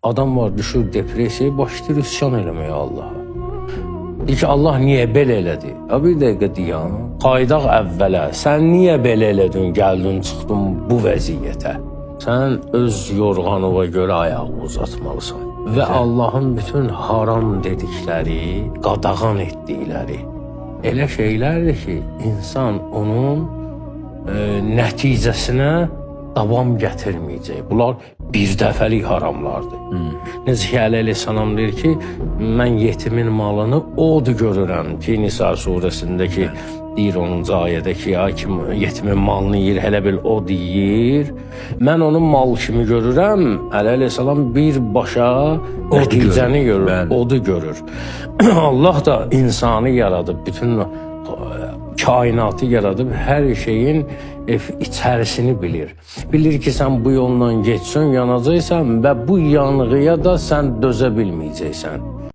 Adam var, düşür depressiyaya, başlayır üsyan eləməyə Allaha. Deyir ki, Allah niyə belə elədi? Ya bir dəqiqə dayan, qayıdaq əvvələ. Sən niyə belə elədin, gəldin, çıxdın bu vəziyyətə? Sən öz yorğanına görə ayağını uzatmalısan. Və Allahın bütün haram dedikləri, qadağan etdikləri elə şeylərdir ki, insan onun nəticəsinə davam gətirməyəcək. Bunlar bir dəfəlik haramlardır. Necə ki Əli əleyhissalam deyir ki, mən yetimin malını od görürəm ki, Nisa surəsindəki deyir 10-cu ayədə ki, ya kim yetimin malını yeyir, elə bil od yeyir. Mən onun mal kimi görürəm. Əli əleyhissalam birbaşa nəticəni görür, odu görür. Allah da insanı yaradıb, bütün kainatı yaradıb, hər şeyin içərisini bilir. Bilir ki, sən bu yolla getsən yanacaqsan və bu yanğıya da sən dözə bilməyəcəksən.